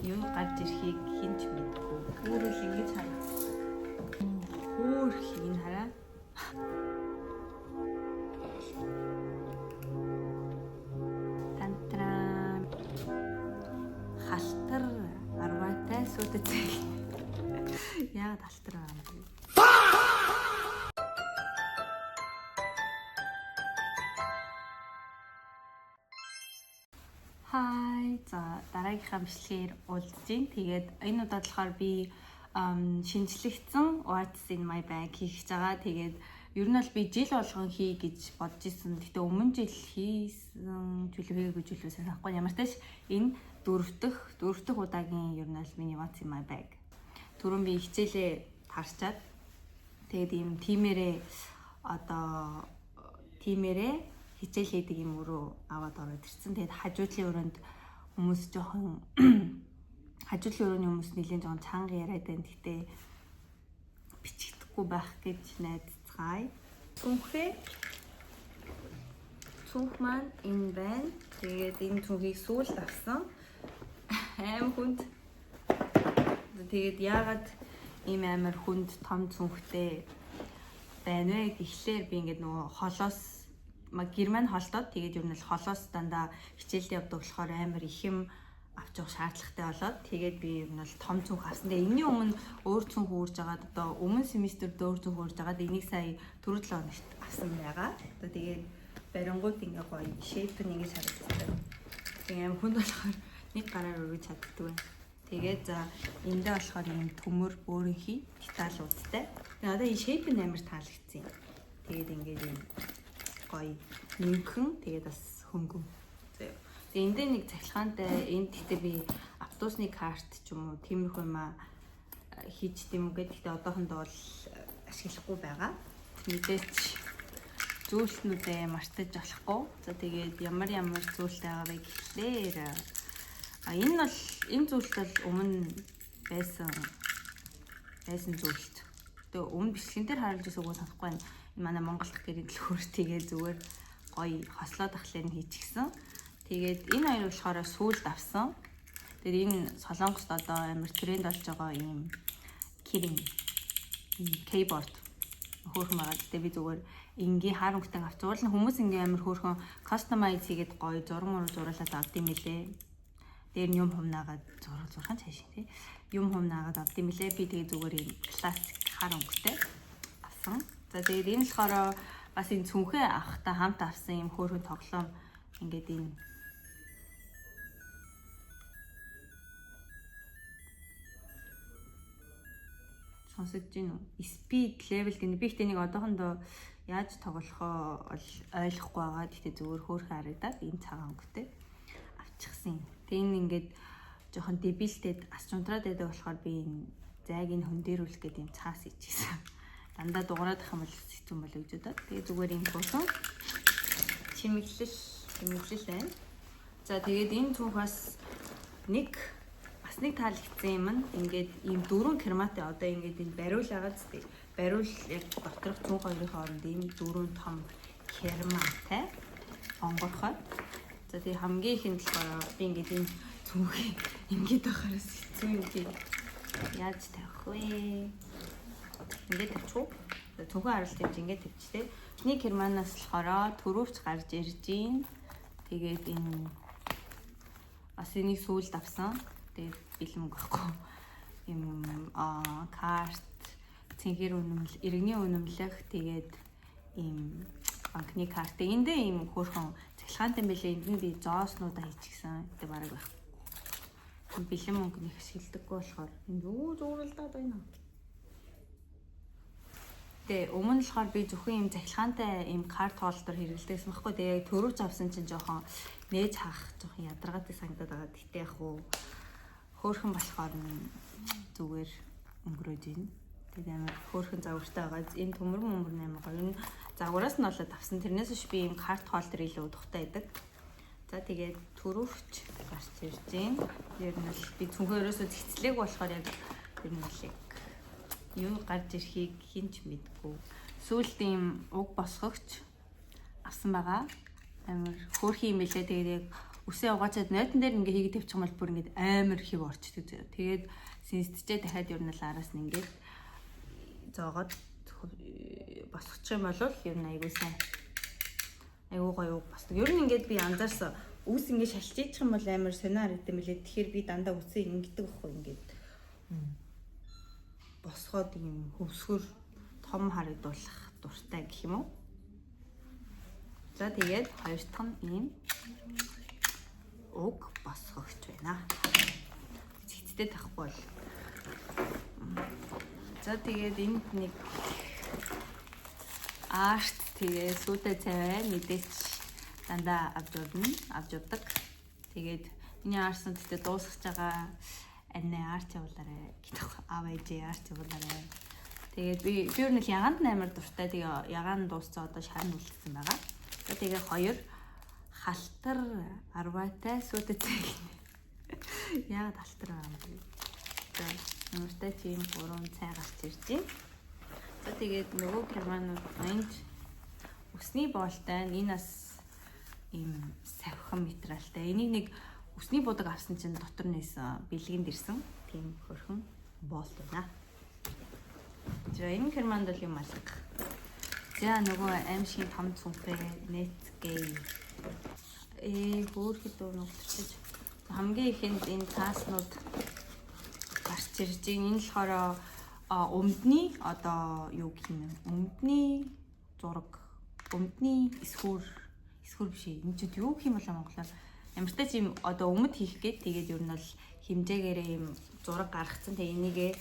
Юу гарч ирэхийг хэн ч мэдэхгүй. Өөрөө л ингэж харагддаг. Хөөрхийг нь хараа. Тантраа. Халтар арваатай сүйдэж. Яагаад халтар байгаа юм бэ? Хай. За, дараагийнхаа бичлэгээр уулзж байна. Тэгээд энэ удаад болохоор би шинжлэгдсэн What's in my bag хийх гэж байгаа. Тэгээд ер нь бол би жил болгон хий гэж бодож исэн. Гэхдээ өмнө жил хийсэн чөлөө хийгээгүй чөлөө сайн санахгүй. Ямар ч тааш энэ дөрөв дэх удаагийн ер нь бол миний What's in my bag. Түрүүн би хичээлээ тарчаад, тэгээд ийм тиймэрээ, одоо тиймэрээ хичээл хийдэг юм өрөө аваад ороод ирсэн. Тэгээд хажуудлын өрөөнд хүмүүс жоохон, хажуудлын өрөөний хүмүүс нэлийн жоохон чанга яриад байна. Гэхдээ бичигдэхгүй байх гэж найдацгаая. Цүнхээ, цүнх маань энэ байна. Тэгээд энэ цүнхийг сүүлд авсан. Аим хүнд. Тэгээд яагаад ийм амар хүнд том цүнхтэй байна вэ гэхлээр би ингээд нөгөө холоос гэр маань холдоод, тэгээд ер нь л холоос дандаа хичээлд явдаг болохоор амар их юм авч явах шаардлагатай болоод, тэгээд би ер нь бол том цүнх авсан. Тэгээд энэний өмнө өөр цүнх үүрж агаад, одоо өмнө семестрд өөр цүнх үүрж агаад, энийг сая түрүү 7 хоногт авсан байгаа. Одоо тэгээд барингууд ингээ гоё shape нь ингэж харагддаг. Тэгээд аим хүнд болохоор нэг гараар өргөж чаддаг байна. Тэгээд за, эндээ болохоор ийм төмөр бөөрөнхий деталуудтай. Тэгээд одоо энэ shape нь амар таалагдсан юм. Тэгээд ингээд ийм гоё нэмхэн, тэгээд бас хөнгөн. За. Тэгээд эндээ нэг цахилгаантай, энд гэхдээ би автобусны карт ч юм уу тиймэрхүү юм а хийж дим үү гэдэг. Гэхдээ одоохондоо бол ашиглахгүй байгаа. Мэдээч зүйлтнүүдээ мартаж болохгүй. За, тэгээд ямар ямар зүйлтэй байгаа вэ гэхлээр а энэ бол, энэ зүйлт бол өмнө байсан зүйлт. Тэгээ өмнө бичлэгэн дээр харуулж байсан үг санахгүй байна. Энэ манай Монгол дахь гэрийн төлхөөр, тэгээ зүгээр гоё хослоод ахлаар нь хийчихсэн. Тэгээд энэ хоёр болохоор сүүлд авсан. Тэгээд энэ Солонгост одоо амар тренд болж байгаа ийм keyring, keyboard хөөрхөн байгаа. Гэтэ би зүгээр энгийн хар өнгөтэй авч. Уул нь хүмүүс ингээ амар хөөрхөн customize хийгээд гоё зураг мураг зуруулаад авд юм лээ. Дээр нь юм хумнаагаад зураг зурхан цааш тий. Юм хумнаагаад авд юм лээ. Би тэгээ зүгээр юм классик хар өнгөтэй авсан. За, тэгээд энэ болохоор бас энэ цүнхээ авахтаа хамт авсан юм хөөрхөн тоглоом, ингээд энэ сонсогдож байна уу? Speed level гэнэ. Би ихтэй нэг одоохондоо яаж тоглохоо бол ойлгохгүй байгаа. Гэхдээ зүгээр хөөрхөн харагдаад энэ цагаан өнгөтэй авчихсан юм. Тэгээ энэ ингээд жоохон дебилтэд ас чунтраад байдаг болохоор би энэ зайг нь хөндөрүүлэх гэдэг юм цаас ичээсэн. Дандаа дугаараад ах юм бол хэцүү болоо гэж бодоод. Тэгээ зүгээр юм хөөрхөн чимэглэл байна. За, тэгээд энэ цүнх бас нэг таалагдсан юм нь ингээд ийм дөрвөн керматай, одоо ингээд энэ бариул агаад зү. Бариул яг доторх цүнх хоёрын хооронд ийм дөрвөн том керматай онгорхой. За, тэгээ хамгийн ихэнд болохоор би ингээд энэ цүнхийг ингээд байхаараас хэцүү юм чи. Яаж тавих вэ? Ингээд тавьчих уу? Цүнхэн харуулт тавьж, ингээд тавьчих те. Эхний керманаас болохоор түрүүвч гарч ирж гин. Тэгээд энэ бас энийг сүүлд авсан. Тэгээд бэлэн мөнгө байхгүй. Юм карт, цэнхэр үнэмлэх, иргэний үнэмлэх, тэгээд ийм банкны карт. Эндээ ийм хөөрхөн цахилгаантай байлээ. Энд нь би зооснуудаа хийчихсэн. Тэгээ бараг байхгүй. Бэлэн мөнгө нэг ашигладаггүй болохоор энд юу зууралдаад байна. Тэгээ өмнө нь болохоор би зөвхөн ийм цахилгаантай ийм карт holder хэрэглэдэгсэн байхгүй. Тэгээ яг төрүүч авсан чинь жоохон нээж хаах жоохон ядаргаатай санагдаад байгаа. Гэтэ яг уу хөөрхөн болохоор нь зүгээр өнгөрөөж байна. Тэгээд амар хөөрхөн загвартай байгаа. Энэ төмөр мөмөр амар гоё. Энэ загвараас нь болоод авсан. Тэрнээс биш, би ийм карт holder илүү тухтай байдаг. За, тэгээд түрүүвч гарч ирж байна. Ер нь л би цүнхээ ерөөсөө цэгцлээг болохоор яг ер нь л яг юу гарч ирэхийг хэн ч мэдэхгүй. Сүүлд ийм уг босгогч авсан байгаа. Амар хөөрхөн юм билээ. Тэгээд яг Үсээ угаачаад нойтон дээр ингээ хийгээд тавьчих юм бол бүр ингээд амар хэв орчдөг зөө. Тэгээд сэнсдчээ дахиад ер нь л араас нь ингээд зоогоод босгочих юм бол ер нь айгүй сайн. Айгүй гоё уг босдог. Ер нь ингээд би анзаарсан, үс ингээд шалчиж юм бол амар сонио харагдсан мөлий. Тэгэхээр би дандаа үсээ ингэдэг байхгүй, ингээд босгоод ийм хөвсгөр том харагдуулах дуртай гэх юм уу. За, тэгээд хоёр дахь нь ийм уг босгогч байна. Цэгцтэй тавихгүй бол. За, тэгээд энд нэг art, тэгээ сүйтэй цай байна. Мэдээч дандаа авч явна, авч явдаг. Тэгээд миний art-сан гэхдээ дуусгаж байгаа, анаа art явуулаарай гэдэг. Аав ээжээ art явуулаарай. Тэгээд би ер нь л ягаанд амар дуртай. Тэгээ ягаан дуусцаа, одоо шар нь үлдсэн байгаа. За, тэгээ хоёр халтар арвайтай сүйтэй цай гинэ. Яагаад халтар байгаа юм бэ? За, ямартай тийм гурван цай гарч ирж байна. За, тэгээд нөгөө карманууд энд үсний боолтой. Энэ бас ийм савхан материалтай. Энийг нэг үсний будаг авсан чинь дотор нээсэн бэлгэнд ирсэн. Тийм хөрхөн боол байна. За, энэ карманд бол юм алга. За, нөгөө аимшигын том цүнхээ нэтгэй. Хөөрхөд нугдчихэж. Хамгийн ихэнд энэ цааснууд гарч ирж байна. Энэ болохоор өмдний одоо юу гэх юм бэ? Өмдний зураг, өмдний эсхүүр, эсхүүр биш ээ. Энэ чинь юу гэх юм бол монголоор ямартай ч юм одоо өмд хийх гээд тэгээд ер нь бол хэмжээгээрээ юм зураг гаргацсан. Тэгээ энийгээ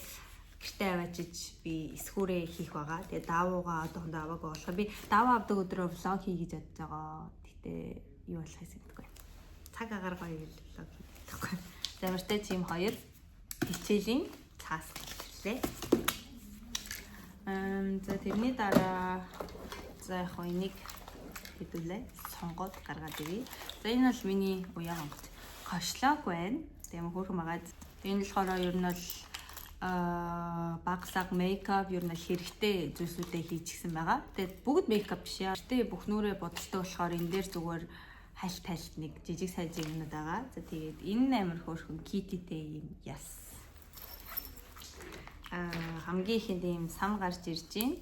гэртээ аваачиж би эсхүүрээ хийх байгаа. Тэгээ даавуугаа одоохондоо аваагүй болохоор би даавуу авдаг өдрөө vlog хий гэж бодож байгаа. Гэтэ юу болохыг мэдэхгүй. Цаг агаар гоё vlog хийх гэхгүй. За, ямартай ч юм хоёр хичээлийн цаас гарч ирлээ. За, тэрний дараа, за, яг хоо энийг хэдүүлээ сонгоод гаргаад ирье. За, энэ бол миний уяа онгоц. Кошлог байна. Тийм хөөрхөн байгаа. Энэ болохоор ер нь бол баглаг makeup, ер нь хэрэгтэй зүйлсүүдээ хийчихсэн байгаа. Тэгээд бүгд makeup биш яа. Гэтэ бүх нүрээ будалдаг болохоор энэ дээр зүгээр хальт хальт нэг жижиг сажиг юмнууд байгаа. За, тэгээд энэ амар хөөрхөн Kitty-тэй юм яс. Хамгийн ихэнд ийм сам гарч ирж байна.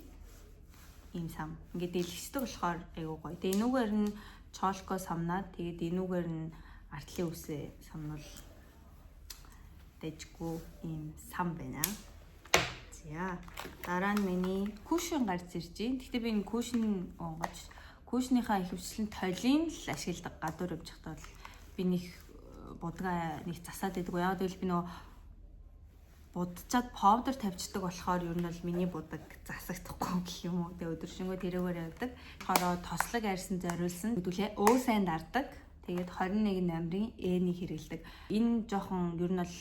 Ийм сам. Ингээд дэлгэцдэг болохоор айгуу гоё. Тэгээ энүүгээр нь чолко самнаад, тэгээд энүүгээр нь артлын үсээ самнал дэжгүй ийм сам байна. За, дараа нь миний cushion гарч ирж байна. Гэхдээ би энэ cushion онгоч cushion-ийнхаа ихэвчлэн толийг л ашигладаг. Гадуур явж байхдаа бол би нэг будгаа нэг засаад байдаг. Яг гэвэл би нөгөө будчаад powder тавьчихдаг болохоор ер нь бол миний будаг засагдахгүй гэх юм уу. Тэгээ өдөршингөө тэрүүгээр явдаг. Хороо тослог арьсан зориулсан. Хэдүүлээ өө сайн дардаг. Тэгээд 21 номерын Э-нийг хэрэглэдэг. Энэ жоохон ер нь бол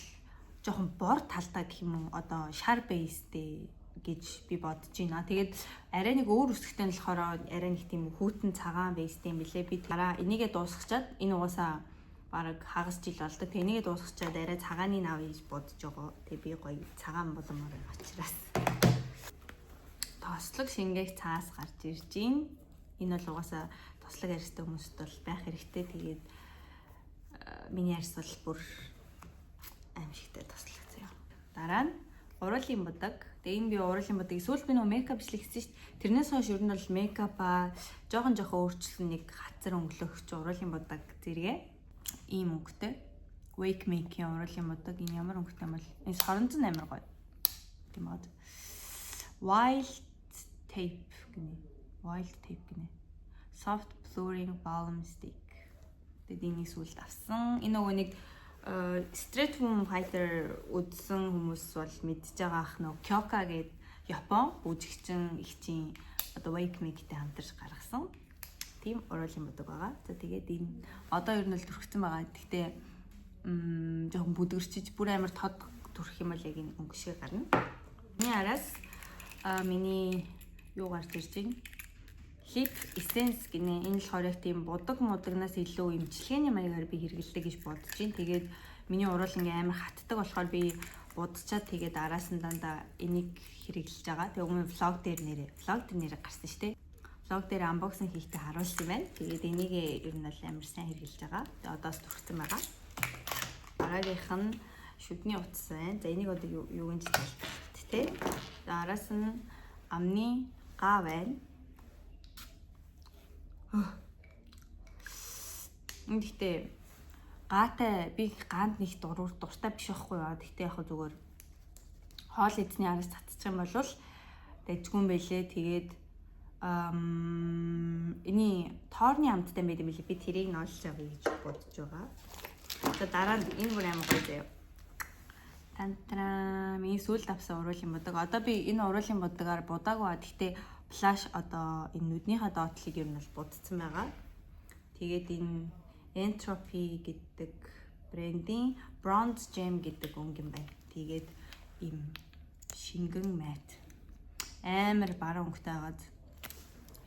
жоохон бор талдаа гэх юм уу. Одоо шар base-тэй гэж би бодож байна. Тэгээд арай нэг өөр үсгтэй нь болохоор арай нэг тийм хүйтэн цагаан base-тэй юм билээ. Би дараа энийгээ дуусгачаад, энэ угаасаа бараг хагас жил болдог. Тэгээ энийгээ дуусгачаад арай цагааны авъя гэж бодож байгаа. Тэгээ би гоё цагаан боломоор байгаа учраас. Тослог шингээх цаас гарч ирж байна. Энэ бол угаасаа тослог арьстай хүмүүст бол байх хэрэгтэй. Тэгээд миний арьс бол бүр аимшигтай тослог заяа. Дараа нь уруулын будаг. Тэгээ энэ би уруулын будаг. Сүүлд би нөгөө makeup бичлэг хийсэн шүү дээ. Тэрнээс хойш ер нь бол makeup-аа жоохон жоохон өөрчлөн, нэг хацар өнгөлөгч уруулын будаг зэрэгэ ийм өнгөтэй. Wake Make-ийн уруулын будаг. Энэ ямар өнгөтэй юм бол энэ соронзон амар гоё. Тийм аа. Wild Tape гинэ. Wild Tape гинэ. Soft Blurring Balm Stick. Тэгээд энийг сүүлд авсан. Энэ нөгөө нэг Street Fighter үзсэн хүмүүс бол мэдж байгаа ах, нөгөө Kyoka гээд Япон бүжигчин эгчийн одоо Wake Make-тэй хамтарч гаргасан тийм уруулын будаг байгаа. За, тэгээд энэ одоо ер нь л түрхсэн байгаа. Гэхдээ жоохон бүдгэрчиж бүр амар тод түрхэх юм бол яг энэ өнгө шиг гарна. Миний араас миний юу гарч ирж байна? Lip Essence гинэ. Энэ болохоор яг тийм будаг мудагнаас илүү эмчилгээний маягаар би хэрэглэдэг гэж бодож байна. Тэгээд миний уруул ингээ амар хатдаг болохоор би будчаад тэгээд араас нь дандаа энийг хэрэглэж байгаа. Тэгээ өмнө vlog дээр нэрээ гарсан шүү дээ. Vlog дээр unboxing хийхдээ харуулсан юм байна. Тэгээд энийг ер нь бол амар сайн хэрэглэж байгаа. Тэгээд одоос түрхсэн байгаа. Дараагийнх нь шүдний утас байна. За, энийг одоо юу гэж тайлбарлах вэ? За, араас нь амны га байна. Энэ гэхдээ гаатай, би гаанд нэг дуртай биш байхгүй юу. Гэхдээ яг зүгээр хоол идсний араас цацчих юм бол дажгүй юм байлээ. Тэгээд эний тоорны амттай байд юм билээ. Би тэрийг нь олж авъя гэж бодож байгаа. За, дараа нь энэ бүр амар гоё заяа. Тантраа, миний сүүлд авсан уруулын будаг. Одоо би энэ уруулын будагаар будаагүй. Гэхдээ blush, одоо энэ нүднийхээ доотлыг ер нь бол будцсан байгаа. Тэгээд энэ Entropy гэдэг брендийн Bronze Gem гэдэг өнгө юм байна. Тэгээд ийм шингэн matte. Амар баруун өнгөтэй байгаад.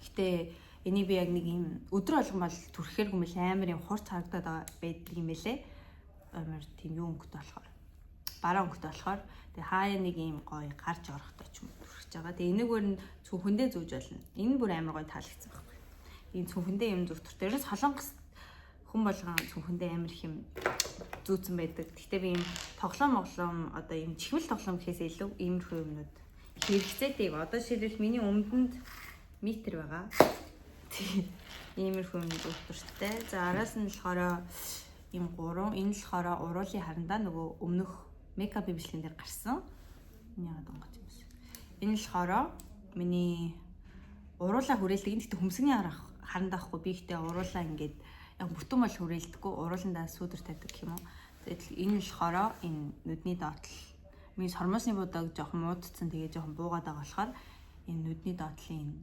Гэтэ энийг би яг нэг ийм өдөр болгон бол түрхэхэргүй юм бэл, амар юм хурц харагдаад байдаг юм бэлээ. Амар тийм юу өнгөтэй болохоор. Баруун өнгөтэй болохоор тэгээ хаяа нэг ийм гоё гарч орохдоо ч юм уу түрхэж байгаа. Тэгээ энэгээр нь цүнхэндээ зүүж болно. Энэ бүр амар гоё таалагдсан байхгүй. Ийм цүнхэндээ юм зүүх тур. Тэрээс Солонгос хүн болгон цүнхэндээ амар их юм зүүцэн байдаг. Гэхдээ би ийм тоглоом моглоом, одоо ийм чихмэл тоглоом гэхээс илүү иймэрхүү юмнууд хэрэгцээтэй. Одоо жишээлбэл, миний өмдөнд метр байгаа. Тэгээд иймэрхүү юм зүүх дуртай. За, араас нь болохоор ийм гурван, энэ болохоор уруулын харандаа, нөгөө өмнөх makeup бичлэгэн дээр гарсан. Энэ яагаад онгоц юм бэ? Энэ болохоор миний уруулаа хүрээлдэг. Энэ гэхдээ хөмсгний харандаа ахгүй. Би гэхдээ уруулаа ингээд яг бүтэн бол хүрээлдэггүй. Урууландаа сүүдэр тавьдаг гэх юм уу. Тэгээд энэ болохоор энэ нүдний доотлол, миний сормоосны будаг жоохон муудцсан, тэгээ жоохон буугаад байгаа болохоор энэ нүдний доотлын энэ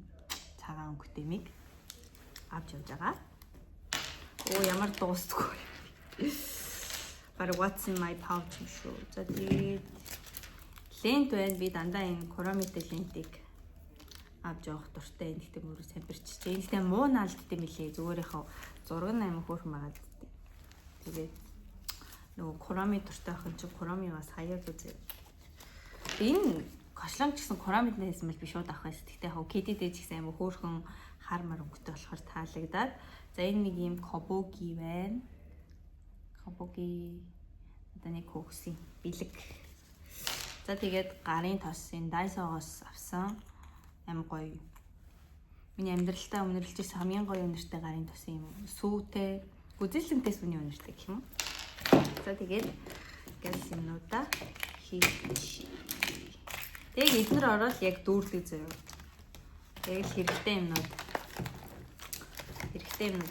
цагаан өнгөтэй миг авч явж байгаа. Оо, ямар дуустгүй. Бараг what's in my pouch юм шүү. За, тэгээд лент байна. Би дандаа энэ Kuromi-тэй лентийг авч явах дуртай. Энэ гэхдээ мөрөө сайн бэрччихээ. Энэ гэхдээ муу наалдтай юм лээ. Зүгээр яхав зураг нь амар хөөрхөн байгаа л дээ. Тэгээд нөгөө Kuromi дуртай охин чинь Kuromi-гаас хаяад үзээ. Энэ кошлон ч гэсэн Kuromi-д нээсэн бол би шууд авах байсан. Гэхдээ яг Кэдидэ ч гэсэн амар хөөрхөн хар мар өнгөтэй болохоор таалагдаад. За, энэ нэг ийм кобоги байна. Кобоги, одоо нэг хөгсийн бэлэг. За, тэгээд гарын тос, энэ Daiso-гоос авсан, амар гоё. Миний амьдралтаа үнэрлэж ирсэн хамгийн гоё үнэртэй гарын тос юм. Сүүтэй, гүзэлэнтэй сүүний үнэртэй гэх юм уу. За, тэгээд газ юмнуудаа хийж. Тэгээд эднэр ороод яг дүүрлэг заяа. Яг л хэрэгтэй юмнууд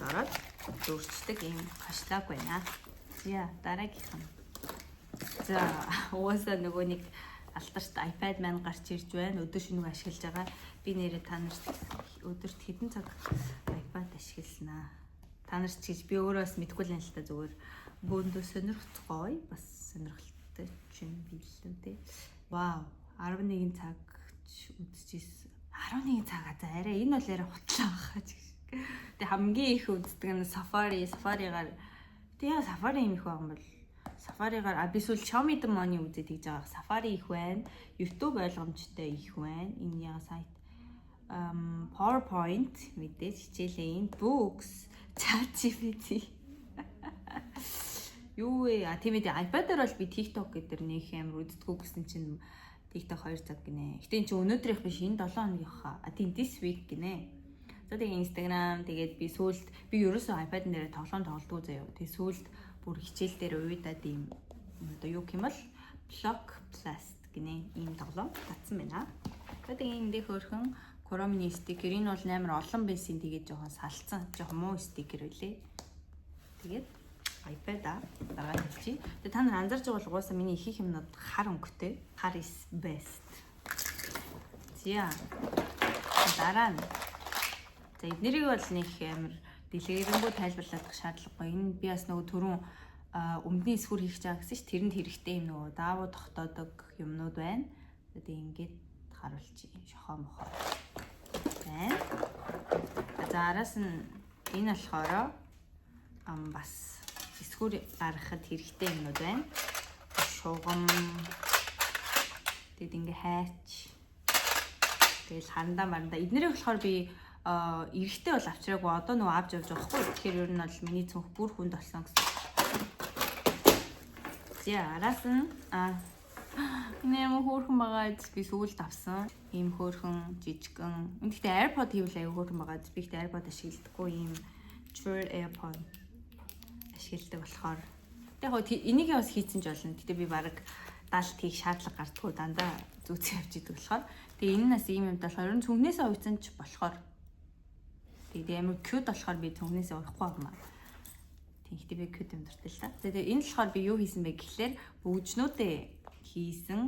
ороод дүүрчдэг ийм хашлаг байна. За, дараагийнх нь. За, угаасаа нөгөө нэг алдарт iPad маань гарч ирж байна. Өдөр шөнөгүй ашиглаж байгаа. Би нэрээ та нарт өдөрт хэдэн цаг iPad ашигланаа. Та нарт ч гэж би өөрөө бас мэдэхгүй л юм л та, зүгээр бөөндөө сонирхцгой, бас сонирхолтой ч юм билүү те. Вау, 11 цаг ч үзчихсэн. 11 цаг, за, арай энэ бол арай хутлаа байхаа ч гэж. Тэгээ хамгийн их үздэг нь Safari, Safari-гаар. Тэгээ яа Safari юм их байгаа юм бол Safari-гаар, а би сүүл Show Me the Money үзээд хийж байгаа. Safari их байна. YouTube ойлгомжтой их байна. Энэ яа сайт, PowerPoint, мэдээж хичээлээ, энэ books, ChatGPT. Юу вэ? А, тийм ээ, iPad дээр бол би TikTok гэдэг нэг амар үздэггүй гэсэн чинь TikTok 2 цаг гинэ. Гэтэ эн чинь өнөөдрийнх биш, энэ 7 хоногийн хаа. А, тийм, this week гинэ. За, тэгээ Instagram, тэгээд би сүүлд би ерөөсөө iPad нэрээ тоглоом тоглодгоо заяа. Тэгээ сүүлд бүр хичээл дээр уйдаад ийм одоо юу гэх юм бол Block Blast гинэ, ийм тоглоом татсан байна. За, тэгээ энэ дэх хөөрхөн Kuromi стикер, энэ бол амар олон байсан, тэгээд жоохон салцсан. Жоохон муу стикер үлээ. Тэгээд iPad-а дараа хэлчихье. Тэгээ та нар анзаарч байгаа бол угаасаа миний их их юмнууд хар өнгөтэй. Хар is best. За. Дараа нь. За, эднэрийг бол нэг амар дэлгэрэнгүй тайлбарлах шаардлагагүй. Энэ би бас нөгөө түрүүн өмдний эсхүр хийх гэж байгаа гэсэн чи тэрэнд хэрэгтэй юм нөгөө даавуу тогтоодог юмнууд байна. Тэгээ ингээд харуулчих. Шохоо мохоо байна. За, араас нь энэ болохоор бас эсхүр гаргахад хэрэгтэй юмнууд байна. Шугам. Тэгэд ингээ хайч. Тэгэл харандаа марандаа. Эднэрийг болохоор би Эрэхтэй бол авчраагүй. Одоо нөгөө авч явж байгаа хгүй. Тэгэхээр ер нь бол миний цүнх бүр хүнд болсон гэсэн. За, араас нь нэмэ хөөрхөн байгаа, би сүүлд авсан. Ийм хөөрхөн жижигхэн. Гэхдээ AirPod хийвэл аюу хөөрхөн байгаа. Би ихтэй AirPod ашигладаггүй, ийм True AirPod ашигладаг болохоор. Яг гоо энийг бас хийцэн ч болно. Гэтэ би баг далд хийх шаардлага гардггүй, дандаа зүүцэн явж идэг болохоор. Тэгээ энэ нас ийм юм болохоор ер нь цүнхнээсээ уйцсан ч болохоор. Тэгээ амар cute болохоор би цүнхнээсээ уяхгүй юм аа. Тийм, гэтэ би cute юм дуртай л та. Тэгээ энэ болохоор би юу хийсэн бэ гэхлээр бөгжнүүдээ хийсэн.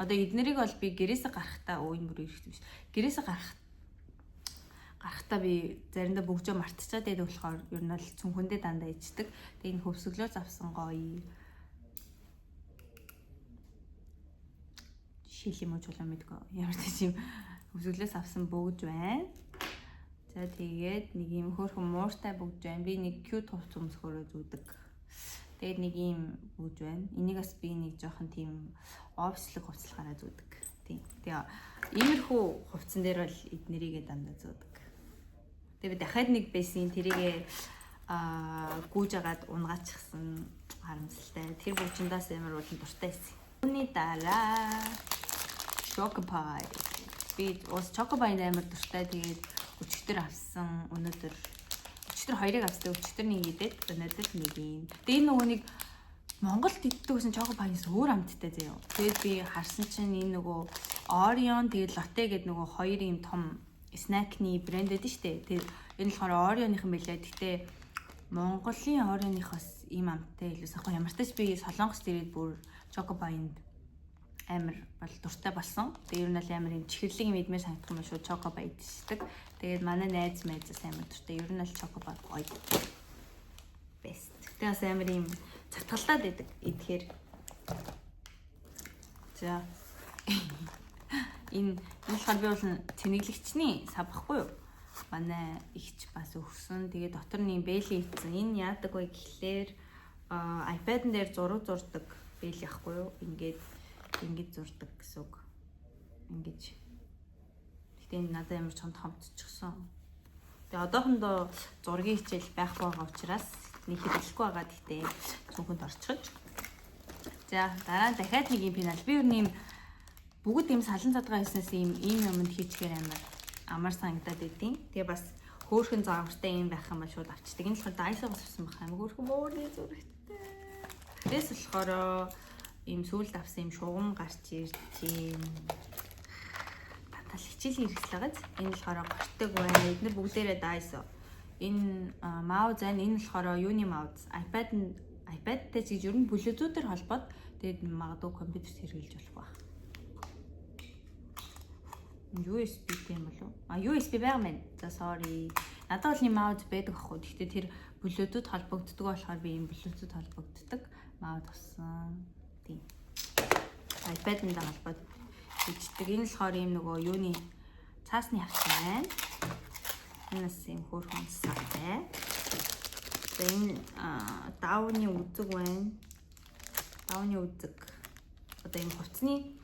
Одоо эднэрийг бол би гэрээсээ гарахтаа, өө, энэ бүр ирэхтэй биш. Гэрээсээ гарахтаа би заримдаа бөгжөө мартчихад байдаг болохоор ер нь бол цүнхэндээ дандаа ичдэг. Тэгээ энэ хөвсөглөөс авсан гоё шил юм уу, чулуу мэдгүй. Ямар ч юм хөвсөглөөс авсан бөгж байна. За, тэгээд нэг юм хөөрхөн мууртай бөгж байна. Би нэг cute хувц өмсгөрөө зүүдэг. Тэгээд нэг юм бөгж байна. Энийг бас би нэг жоохон тийм офислог хувцлахаараа зүүдэг. Тийм. Тэгээ иймэрхүү хувцсан дээр бол эднэрийгээ дандаа зүүдэг. Тэгээ би дахиад нэг байсан, тэрийгээ гүүж агаад унгаачихсан, харамсалтай. Тэр бөгжиндээс амар уулын дуртай байсан. Үүний дараа Choco Pie. Би ус Choco Pie амар дуртай. Тэгээд өчигдөр авсан. Өнөөдөр, өчигдөр хоёрыг авсан. Өчигдөр нэг идээд, өнөөдөр нэг юм. Тэгээ энэ нөгөө нэг Монголд иддэг гэсэн Choco Pie-наас өөр амттай заяа. Тэгээд би харсан чинь энэ нөгөө Orion, тэгээд Lotte гэдэг нөгөө хоёр юм том snack ны брэнд байдаг шүү дээ. Тэгээд энэ болохоор Orion-ийнхан байлаа. Гэхдээ Монголын Orion-ийнх бас ийм амттай илүү сахгүй. Ямар ч тач би Солонгост ирээд бүр Choco Pie-нд амар бол дуртай болсон. Тэгээ ер нь бол амар юм чихэрлэг юм идмээр санагдах юм шүү, Choco Pie идчихдэг. Тэгээд манай найз майзаас амар дуртай. Ер нь бол Choco Pie гоё. Best. Тэгээ бас амар юм цатгалдаад байдаг идэхээр. За. Энэ энэ болохоор би бол цэнэглэгчний сав баггүй юу? Манай ихч бас өгсөн. Тэгээ дотор нь юм бээлий хийсэн. Энэ яадаг вэ гэхлээр iPad-н дээр зураг зурдаг бээлий ахгүй юу? Ингээд ингэж зурдаг гэсэн үг. Ингэж. Гэтэ энэ надад амар чонд хомдчихсон. Тэгээ одоохондоо зургийн хичээл байхгүй байгаа учраас нэг хэрэглэхгүй байгаа. Гэтэ цүнхэнд орчихож. За, дараа нь дахиад нэг юм пенал. Би ер нь юм бүгд юм салан задгаа хийснээс ийм ийм юмд хийчихээр амар амар санагдаад идэв. Тэгээ бас хөөрхөн загвартай юм байх юм бол шууд авчдаг. Энэ болохоор Daiso-гоос авсан байх, амар хөөрхөн муурны зүрхтэй. Тэрээс болохоор ийм сүүлд авсан юм шугам гарч ирж байна. Дандаа л хичээлийн хэрэгсэл байгааз. Энэ болохоор гортог байна. Эднэр бүгдээрээ Daiso. Энэ mouse байна. Энэ болохоор юуны mouse? iPad нь, iPad-тай ч гэж ер нь Bluetooth-ээр холбоод тэгээд магадгүй компьютерт хэрэглэж болох байх. USB юм болов? А, USB байгаа мэн. За, sorry. Надад бол юм mouse байдаг ахгүй. Гэхдээ тэр Bluetooth холбогддог болохоор би ийм Bluetooth холбогддог mouse авсан. Тийм. iPad-нд холбоод бичдэг. Энэ болохоор ийм нөгөө юуны цаасны хавцаа байна. Энэ бас ийм хөөрхөн савтай. За, энэ даавны үзэг байна. Даавны үзэг. Одоо ийм хувцсны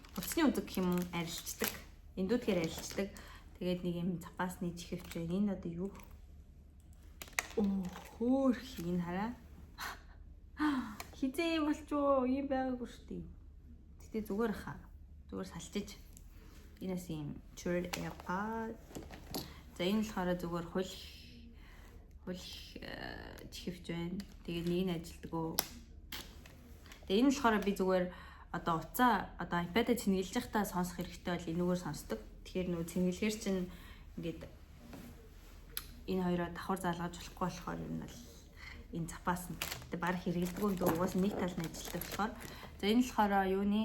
үзэг гэх юм уу, арилждаг. Эндүүдгээр арилждаг. Тэгээд нэг юм запасны чихвч байна. Энэ одоо юу? Оо, хөөх, энэ хараа. Хизээ юм болчихоо, ийм байгаагүй шүү дээ. Гэтэ зүгээр хаа. Зүгээр салчиж. Энэс ийм True AirPod. За, энэ болохоор зүгээр хуль чихвч байна. Тэгээд нэг нь ажилтдаг. Тэгээ энэ болохоор би зүгээр одоо утсаа, одоо iPad-а цэнгэлж байхдаа сонсох хэрэгтэй бол энүүгээр сонсдог. Тэгэхээр нөгөө цэнгэлэхэр чинь ингээд энэ хоёроо давхар залгаж болохгүй болохоор ер нь бол энэ запас нь. Тэгээ баг хэрэгэлдэггүй юм дөө, угаасаа нэг тал нь ажилтдаг болохоор. За, энэ болохоор юуны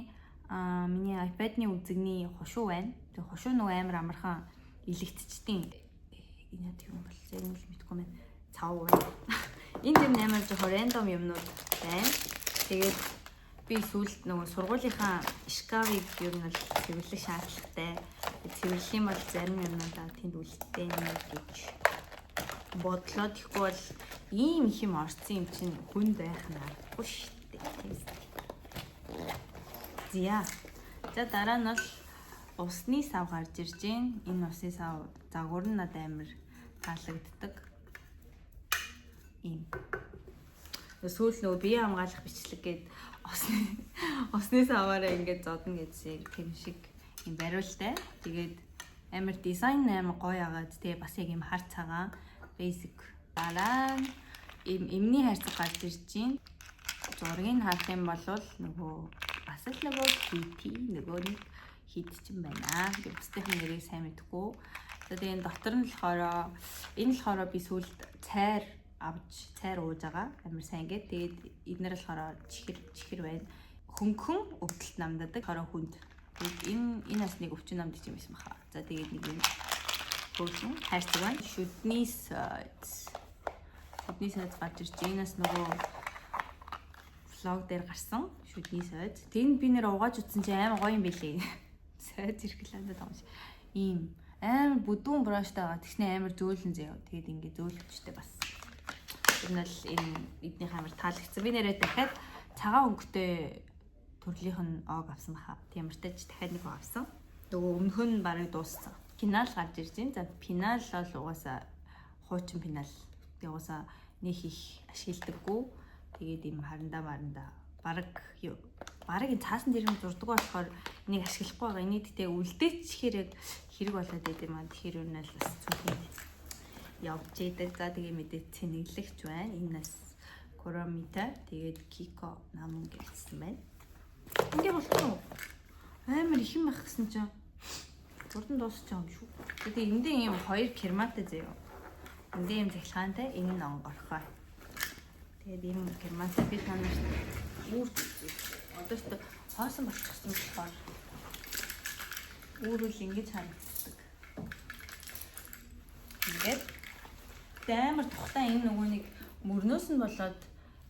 миний iPad-ны үзэгний хушуу байна. Тэгээ хушуу нөгөө амар амархан илэгдчихдээ. Энэ яд юм бол яг л мэдэхгүй байна. Цав байна. Энд юм амар жоохон random юмнууд байна. Тэгээд би сүүлд нөгөө сургуулийнхаа шкафыг ер нь бол цэвэрлэх шаардлагатай. Цэвэрлэх юм бол зарим юмнуудаа тэнд үлдээнэ гэж бодлоо. Тэгэхгүй бол ийм их юм орсон юм чинь хүн байх нь аргагүй шүү дээ. За. За, дараа нь бол Усны сав гарч ирж байна. Энэ усны сав загвар нь надад амар таалагддаг. Ийм. Сүүл нөгөө бие хамгаалах бичлэг гээд усны саваараа ингээд зодно гэдсэн тийм шиг юм бариултай. Тэгээд амар дизайн амар гоё агаад, тэгээ бас яг юм хар цагаан basic. Дараа нь ийм эмний хайрцаг гарч ирж байна. Зургийг харах юм бол нөгөө бас л нөгөө Kitty, нөгөө нэг хит чинь байна. Тэгээ бусдын нэрийг сайн мэдэхгүй. За, тэгээ энэ дотор нь болохоор, энэ болохоор би сүүлд цайр авч цайр ууж байгаа. Амар сайн гээд. Тэгээд эднэр болохоор чихэр чихэр байна. Хөнгөн өвдөлт намдадаг. Болохоор хүнд. Тэгээд энэ бас нэг өвчин намдаг юм байсан баха. За, тэгээд нэг юм хөөрхөн хайрцаг байна. Шүдний сойз. Шүдний сойз гарч ирж. Энэ бас нөгөө vlog дээр гарсан шүдний сойз. Тэнд би нэр угааж утсан чи амар гоё юм бэлээ. Сойз рекламад байгаа юм шиг. Ийм амар бүдүүн brush тай байгаа. Тэгснэ амар зөөлөн заяа. Тэгээд ингээ зөөлөчтэй бас. Тэр нь л энэ эднийх амар таалагдсан. Би нэрээ дахиад цагаан өнгөтэй төрлийнх нь ог авсан баха. Тийм ч дахиад нэг авсан. Нөгөө өмнөх нь барыг дууссан. Пенал гарч ирж байна. За, пенал бол угаасаа хуучин пенал. Тэгээ угаасаа нэг их ашигладаггүй. Тэгээд ийм харандаа марандаа бараг энэ цаасан дээр юм зурдаг болохоор энийг ашиглахгүй байгаа. Энийг гэтээ үлдээчихээр яг хэрэг болоод байд юм аа. Тэгэхээр юу нь л бас цүнхэнд явж идэг. За, тэгээ мэдээ цэнэглэгч байна. Энэ нас Kuromi-тай. Тэгээд Kiko нам гэсэн байна. Ингээ болчих уу? Амар их юм байх гэсэн чинь зурдан дуусч байгаа юм шүү. Тэгээ эндээ ийм хоёр керматай заяа. Эндээ ийм цахилгаантай, энэ нь онгорхой. Тэгээд ийм керматай. Би та нарт үүр одоо ч хоосон болчихсон болохоор үүрэл ингэж харагддаг. Ингээд тэгээ амар тухтай, энэ нөгөө нэг мөрнөөс нь болоод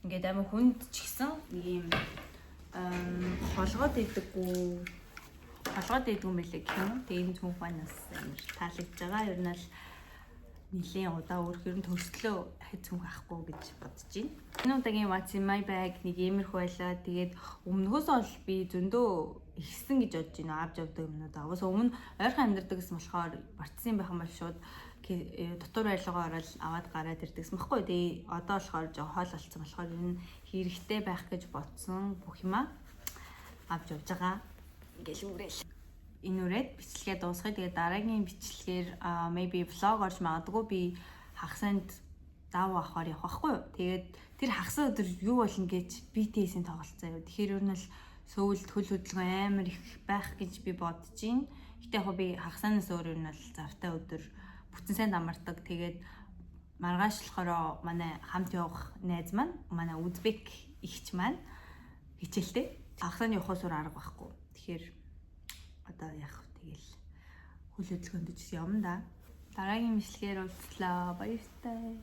ингээд амар хүнд ч гэсэн нэг юм холгоод идэггүй, холгоод идэггүй юм байлээ гэх юм. Тэгээ энэ цүнх маань бас амар таалагдж байгаа. Ер нь л нэлийн удаа өөрөөр нь төрслөө дахид цүнх авахгүй гэж бодож байна. Энэ удаагийн What's in my bag нэг иймэрхүү байлаа. Тэгээд өмнөхөөс бол би зөндөө ихсэн гэж бодож байна. Авч явдаг юмнууд. Угаасаа өмнө ойрхон амьдардаг гэсэн болохоор барцсан байх юм бол шууд дотор байрлалгаа ороод аваад гараад ирдэг гэсэн баггүй. Тэгээ одоо болохоор жоо хоол болцсон болохоор энэ хэрэгтэй байх гэж бодсон бүх юмаа авч явж байгаа. Ингээл үрэл. Энэ үрээд бичлэгээ дуусгая. Тэгээ дараагийн бичлэгээр maybe vlog орж магадгүй, би хагасанд дав авахар явах байхгүй юу. Тэгээд тэр хагас өдөр юу болно гэж BTS-ийн тоглолцоо юу. Тэгэхээр ер нь л Сөүлд хөл хөдөлгөөн амар их байх гэж би бодож байна. Гэтэ яг би хагасанаас өөр ер нь л завтай өдөр бүтэн сайн дамардаг. Тэгээд маргааш болохоор манай хамт явах найз маань, манай узбек ихч маань хичээлтэй. Хагасааны явахаас өөр арга байхгүй. Тэгэхээр одоо яг тэгэл хөл хөдөлгөөнд ч явна да. Дараагийн бичлэгээр уулзлаа. Баяртай.